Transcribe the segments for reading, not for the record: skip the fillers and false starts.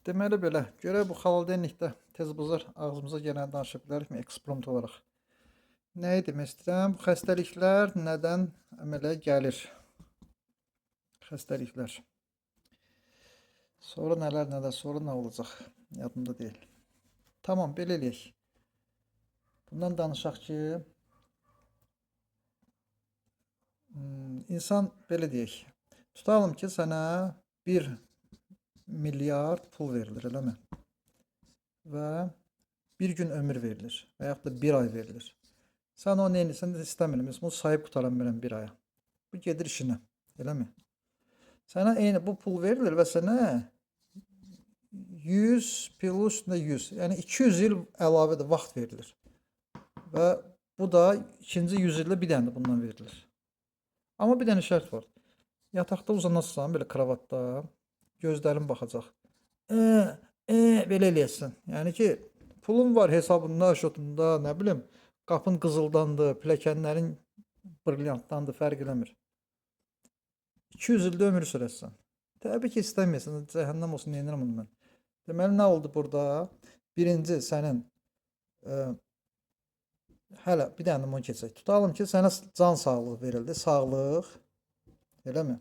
Deməli belə, görək bu xaladelnikdə tez buzar ağzımıza gələni danışa bilərikmi eksprompt olaraq. Nəyi demək istəyirəm? Bu xəstəliklər nədən əmələ gəlir? Xəstəliklər. Sonra nələr nələr, sonra nə olacaq? Yadımda deyil. Tamam, belə eləyək. Bundan danışaq ki, insan belə deyək. Tutalım ki, sənə 1 milyard pul verilir, eləmi? Və bir gün ömür verilir və yaxud da bir ay verilir. Sən o nə edirsən, istəmirəm. Bunu sayıb qutaram bilmirəm bir aya. Bu gedir işinə, eləmi? Sənə eyni bu pul verilir və sənə 100 plus 100, yəni 200 il əlavə də vaxt verilir. Və bu da ikinci 100 ildə bir dənə də bundan verilir. Amma bir dənə şərt var. Yataqda uzanarsan belə kravatda, gözlərin baxacaq. Belə eləyəsən. Yəni ki, pulun var hesabında, şotunda, nə bilim, qapın qızıldandır, pilləkənlərin brilyantdandır, fərq eləmir. 200 ildə ömür sürəsən. Təbii ki, istəmirsən, cəhənnəm olsun, neynirəm onu mən. Deməli, nə oldu burada? Birinci, sənin hələ bir dənə bunu keçək. Tutalım ki, sənə can sağlığı verildi. Sağlıq, eləmi?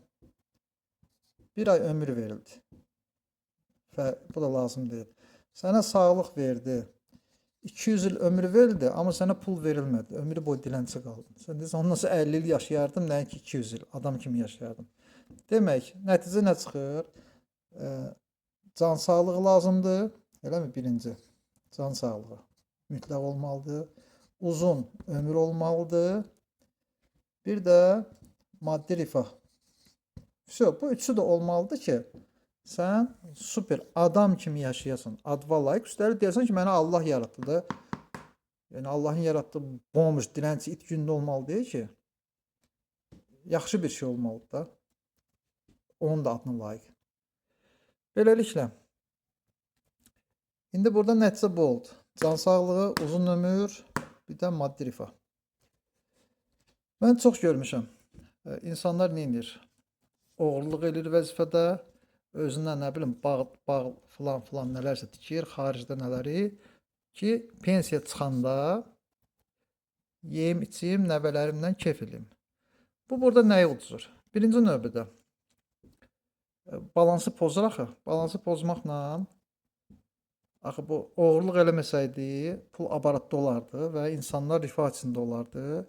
Bir ay ömür verildi. Və bu da lazım deyil. Sənə sağlıq verdi. 200 il ömür verildi, amma sənə pul verilmədi. Ömrü boyu dilənçi qaldın. Sən deyirsən, ondan sonra 50 il yaşayardım, nəinki 200 il adam kimi yaşayardım. Demək, nəticə nə çıxır? Can sağlığı lazımdır. Eləmi? Birinci, can sağlığı mütləq olmalıdır. Uzun ömür olmalıdır. Bir də maddi rifah. Vəsə, bu üçü də olmalıdır ki, sən super adam kimi yaşayasan, adva layiq. Üstəlik deyəsən ki, məni Allah yaratdı da. Yəni Allahın yaratdığı bomj, dilənçi, it gündə olmalı deyil ki. Yaxşı bir şey olmalıdır da. Onun da adına layiq. Beləliklə. İndi burada nəticə bu oldu. Can sağlığı, uzun ömür, bir də maddi rifah. Mən çox görmüşəm. İnsanlar nə edir? Oğurluq eləyir vəzifədə, özünə nə bilim bağ, bağ filan filan nələrsə tikir, xaricdə nələri ki, pensiya çıxanda yeyim, içim, nəvələrimlə kef eləyim. Bu burada nəyi uduzur? Birinci növbədə balansı pozur axı. Balansı pozmaqla axı bu oğurluq eləməsəydi, pul aparatda olardı və insanlar rifah içində olardı,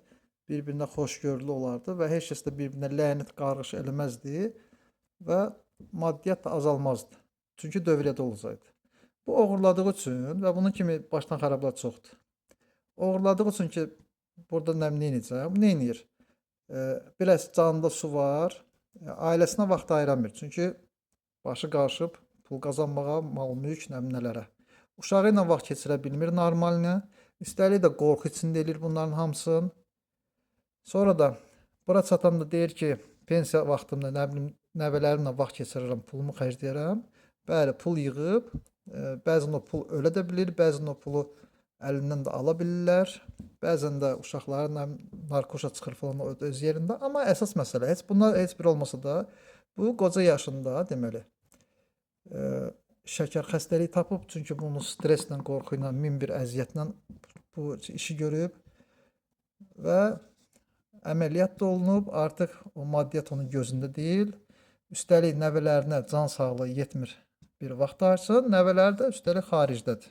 bir-birinə xoşgörülü olardı və heç kəs də bir-birinə lənət qarğış eləməzdi və maddiyyat da azalmazdı. Çünki dövriyyədə olacaqdı. Bu oğurladığı üçün və bunun kimi başdan xarablar çoxdur. Oğurladığı üçün ki, burada nə edəcəm? Nə edir? Biraz canında su var, ailəsinə vaxt ayıramır. Çünki başı qarışıb pul qazanmağa, mal, mülk, nə bilim nələrə. Uşağı ilə vaxt keçirə bilmir normalını. Üstəlik də qorxu içində eləyir bunların hamısını. Sonra da bura çatanda deyir ki, pensiya vaxtımda nə bilim nəvələrimlə vaxt keçirirəm, pulumu xərcləyirəm. Bəli, pul yığıb, bəzən o pul ölə də bilir, bəzən o pulu əlindən də ala bilirlər. Bəzən də uşaqları narkoşa çıxır falan o öz yerində. Amma əsas məsələ heç bunlar heç bir olmasa da bu qoca yaşında deməli şəkər xəstəliyi tapıb, çünki bunu stresslə, qorxu ilə, min bir əziyyətlə bu işi görüb və əməliyyat da olunub, artıq o maddiyyat onun gözündə deyil. Üstəlik nəvələrinə can sağlığı yetmir bir vaxt ayırsın. Nəvələri də üstəlik xaricdədir.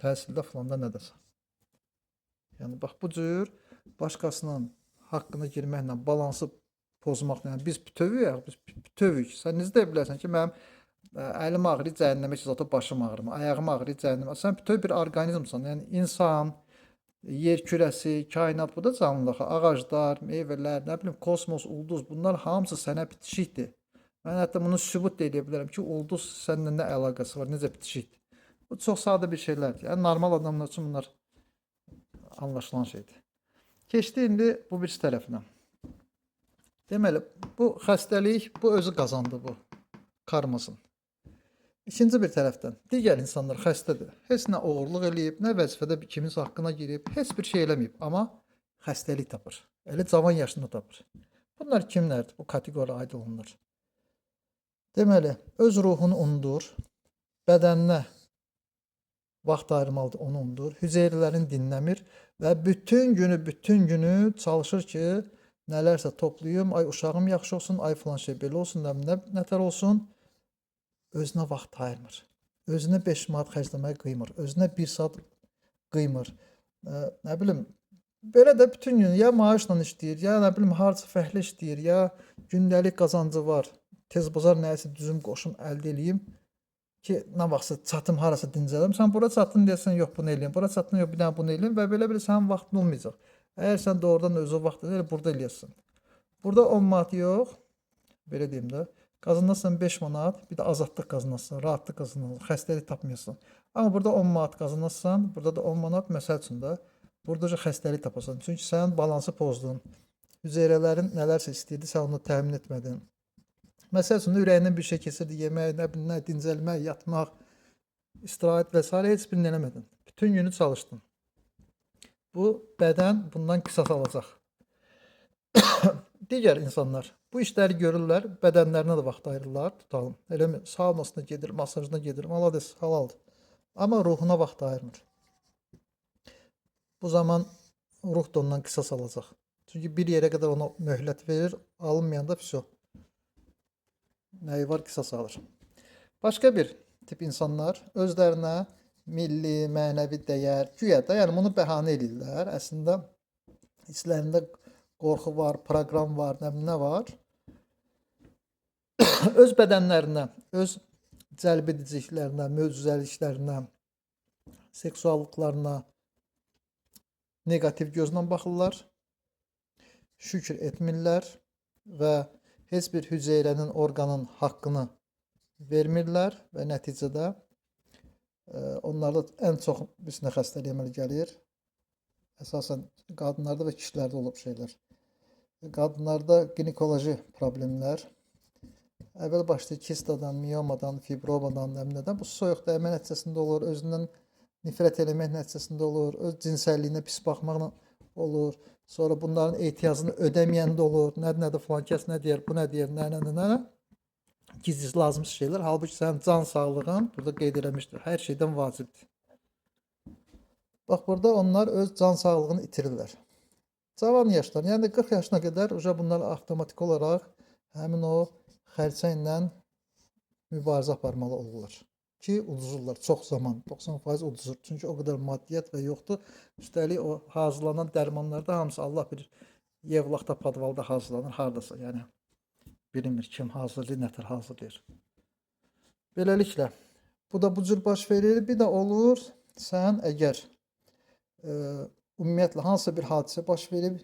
Təhsildə filanda nədəsə. Yəni bax bu cür başqasının haqqına girməklə, balansı pozmaqla, yəni biz bütövüyük, biz bütövük. Sən necə deyə bilərsən ki, mənim əlim ağrıyır, cəhənnəmə ki, zat başım ağrımır, ayağım ağrıyır, cəhənnəmə. Sən bütöv bir orqanizmsan. Yəni insan, yer kürəsi, kainat bu da canlılıq. Ağaclar, meyvələr, nə bilim kosmos, ulduz bunlar hamısı sənə bitişikdir. Mən hətta bunu sübut da eləyə bilərəm ki, ulduz səninlə nə əlaqəsi var, necə bitişikdir. Bu çox sadə bir şeylərdir. Yəni normal adamlar üçün bunlar anlaşılan şeydir. Keçdi indi bu birisi tərəfinə. Deməli, bu xəstəlik, bu özü qazandı bu karmasın. İkinci bir tərəfdən, digər insanlar xəstədir. Heç nə oğurluq eləyib, nə vəzifədə kiminsə haqqına girib, heç bir şey eləməyib, amma xəstəlik tapır. Elə cavan yaşında tapır. Bunlar kimlərdir? Bu kateqoriya aid olanlar. Deməli, öz ruhunu unudur. Bədəninə vaxt ayırmalıdır, onu unudur. Hüceyrələrini dinləmir və bütün günü çalışır ki, nələrsə toplayım, ay uşağım yaxşı olsun, ay filan şey belə olsun, nətər olsun. Özünə vaxt ayırmır. Özünə 5 manat xərcləməyə qıymır. Özünə 1 saat qıymır. Nə bilim, belə də bütün gün ya maaşla işləyir, ya nə bilim harca fəhlə işləyir, ya gündəlik qazancı var. Tez bazar nəyisə düzüm qoşum əldə eləyim ki, nə vaxtsa çatım harasa dincəlim. Sən bura çatdın deyəsən, yox bunu eləyim, bura çatdın, yox bir dənə bunu eləyim və belə-belə sənin vaxtın olmayacaq. Əgər sən doğrudan özü vaxt elə burada eləyəsən. Burada 10 manat yox, belə deyim də, qazanarsan 5 manat, bir də azadlıq qazanarsan, rahatlıq qazanarsan, xəstəlik tapmayasan. Amma burada 10 manat qazanarsan, burada da 10 manat məsəl üçün də, burada da xəstəlik tapasan. Çünki sən balansı pozdun, hüceyrələrin nələrsə istəyirdi, sən onu təmin etmədin. Məsəl üçün, ürəyindən bir şey keçirdi, yemək, nə bilim, nə, dincəlmək, yatmaq, istirahət və s. Heç birini eləmədin. Bütün günü çalışdın. Bu, bədən bundan qisas alacaq. Digər insanlar bu işləri görürlər, bədənlərinə də vaxt ayırırlar, tutalım. Eləmi? Saunasına gedir, masajına gedir, malades, halaldır. Amma ruhuna vaxt ayırmır. Bu zaman ruh da ondan qisas alacaq. Çünki bir yerə qədər ona möhlət verir, alınmayanda vəsə. Nəyi var qisas alır. Başqa bir tip insanlar özlərinə milli, mənəvi dəyər, güya da, yəni bunu bəhanə eləyirlər. Əslində içlərində qorxu var, proqram var, nə bilim nə var. Öz bədənlərinə, öz cəlb ediciliklərinə, möcüzəliklərinə, seksuallıqlarına neqativ gözlə baxırlar, şükür etmirlər və heç bir hüceyrənin, orqanın haqqını vermirlər və nəticədə onlarda ən çox bir xəstəlik əmələ gəlir. Əsasən qadınlarda və kişilərdə olub şeylər. Qadınlarda ginekoloji problemlər. Əvvəl başlayır kistadan, miyomadan, fibromadan, nə bilim nədən. Bu soyuq dəymə nəticəsində olur, özündən nifrət eləmək nəticəsində olur, öz cinsəlliyinə pis baxmaqla olur. Sonra bunların ehtiyacını ödəməyən də olur. Nə nədir filan kəs nə deyər, bu nə deyər, nə nə nə nə. Gizli lazımsız şeylər. Halbuki sənin can sağlığın burada qeyd eləmişdir. Hər şeydən vacibdir. Bax burada onlar öz can sağlığını itirirlər. Cavan yaşlar, yəni 40 yaşına qədər uca bunlar avtomatik olaraq həmin o xərçənglə mübarizə aparmalı olurlar. Ki uduzurlar çox zaman, 90% uduzur. Çünki o qədər maddiyyat və yoxdur. Üstəlik o hazırlanan dərmanlarda hamısı Allah bilir Yevlaxda, podvalda hazırlanır, hardasa. Yəni bilinmir kim hazırlayır, nətər hazırlayır. Beləliklə, bu da bu cür baş verir. Bir də olur, sən əgər ümumiyyətlə hansısa bir hadisə baş verib,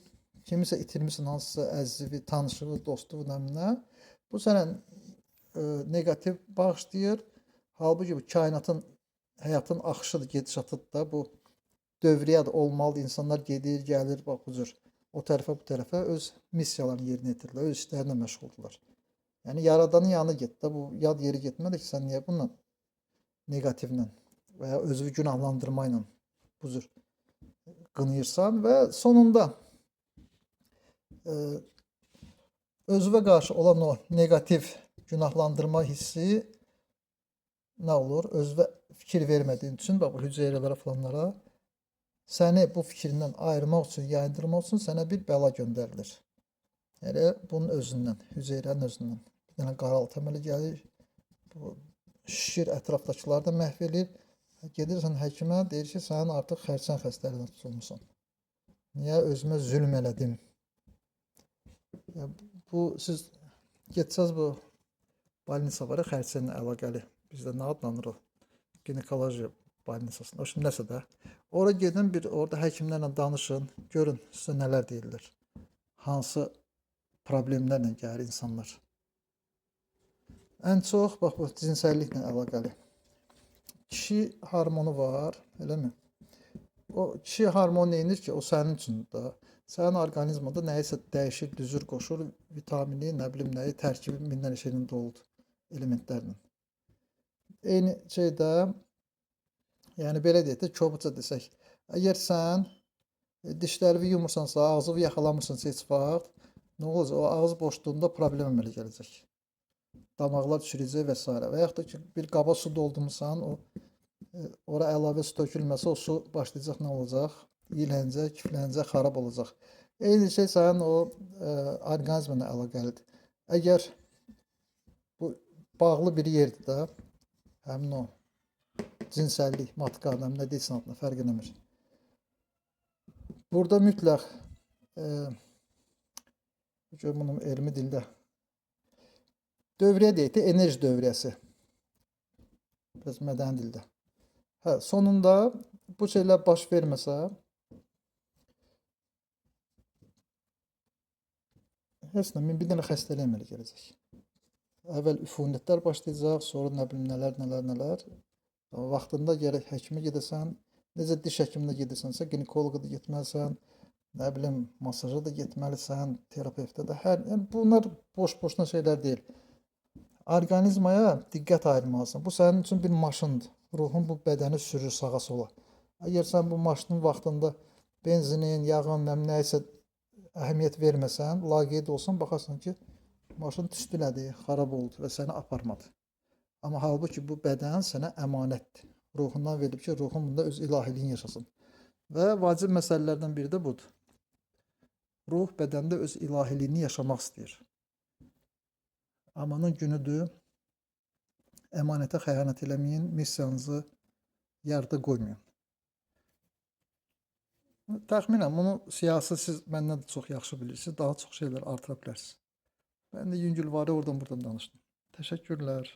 kimisə itirmisən, hansısa əzizi, tanışığı, dostu, nə bilim nə, bu sənə neqativ bağışlayır. Halbuki bu kainatın, həyatın axışıdır, gedişatıdır da, bu dövriyyədir, olmalıdır. İnsanlar gedir, gəlir, bax bu cür. O tərəfə, bu tərəfə öz missiyalarını yerinə yetirirlər, öz işlərinə məşğuldurlar. Yəni yaradanın yanına get də, bu yad yeri getmədir ki, sən niyə bununla neqativlə və ya özünü günahlandırma ilə bu cür qınayırsan və sonunda özünə qarşı olan o neqativ günahlandırma hissi nə olur? Özünə fikir vermədiyin üçün, bax bu hüceyrələrə falanlara səni bu fikrindən ayırmaq üçün, yayındırmaq üçün sənə bir bəla göndərilir. Yəni bunun özündən, hüceyrənin özündən bir dənə qaraltı əmələ gəlir. Bu şişir, ətrafdakıları da məhv eləyir. Gedirsən həkimə, deyir ki, sən artıq xərçəng xəstəliyinə tutulmusan. Niyə özümə zülm elədim? Ya, bu siz getsəz bu balnisa var ya, xərçənglə əlaqəli. Bizdə nə adlanır o? Ginekoloji balnisasında. O şimdi nəsə də. Ora gedin, bir orada həkimlərlə danışın, görün sizə nələr deyirlər. Hansı problemlərlə gəlir insanlar. Ən çox bax bu cinsəlliklə əlaqəli. Kişi hormonu var, eləmi? O kişi hormonu neyinir ki, o sənin üçün də. Sənin orqanizmada nəyisə dəyişir, düzür, qoşur, vitamini, nə bilim nəyi, tərkibi minlərlə şeylə doludur, elementlərlə. Eyni şeydə, yəni belə deyək də, kobudca desək, əgər sən dişlərini yumursansa, ağzını yaxalamırsansa heç vaxt, nə olacaq? O ağız boşluğunda problem əmələ gələcək. Damaqlar çürüyəcək və s. Və yaxud da ki, bir qaba su doldurmusan, o ora əlavə su tökülməsə, o su başlayacaq nə olacaq? İyilənəcək, kiflənəcək, xarab olacaq. Eyni şey sənin o orqanizminlə əlaqəlidir. Əgər bu bağlı bir yerdir də, həmin o cinsəllik, matka, nə deyirsən adına, fərq eləmir. Burada mütləq gör bunun elmi dildə dövriyyə deyək də, enerji dövriyyəsi. Biraz mədəni dildə. Hə, sonunda bu şeylər baş verməsə, heç nə, min bir dənə xəstəlik əmələ gələcək. Əvvəl üfunətlər başlayacaq, sonra nə bilim nələr, nələr, nələr. Vaxtında gərək həkimə gedəsən, necə diş həkiminə gedirsənsə, ginekoloqa da getməlisən, nə bilim, masaja da getməlisən, terapevtə də. Yəni bunlar boş-boşuna şeylər deyil. Orqanizmaya diqqət ayırmalısan. Bu sənin üçün bir maşındır. Ruhun bu bədəni sürür sağa sola. Əgər sən bu maşının vaxtında benzinin, yağın, nə nəyisə əhəmiyyət verməsən, laqeyd olsan, baxarsan ki, maşın tüstülədi, xarab oldu və səni aparmadı. Amma halbuki bu bədən sənə əmanətdir. Ruhundan verilib ki, ruhun bunda öz ilahiliyini yaşasın. Və vacib məsələlərdən biri də budur. Ruh bədəndə öz ilahiliyini yaşamaq istəyir. Amanın günüdür. Əmanətə xəyanət eləməyin, missiyanızı yarıda qoymayın. Təxminən bunu siyasi siz məndən də çox yaxşı bilirsiniz. Daha çox şeylər artıra bilərsiniz. Mən də yüngülvari oradan buradan danışdım. Təşəkkürlər.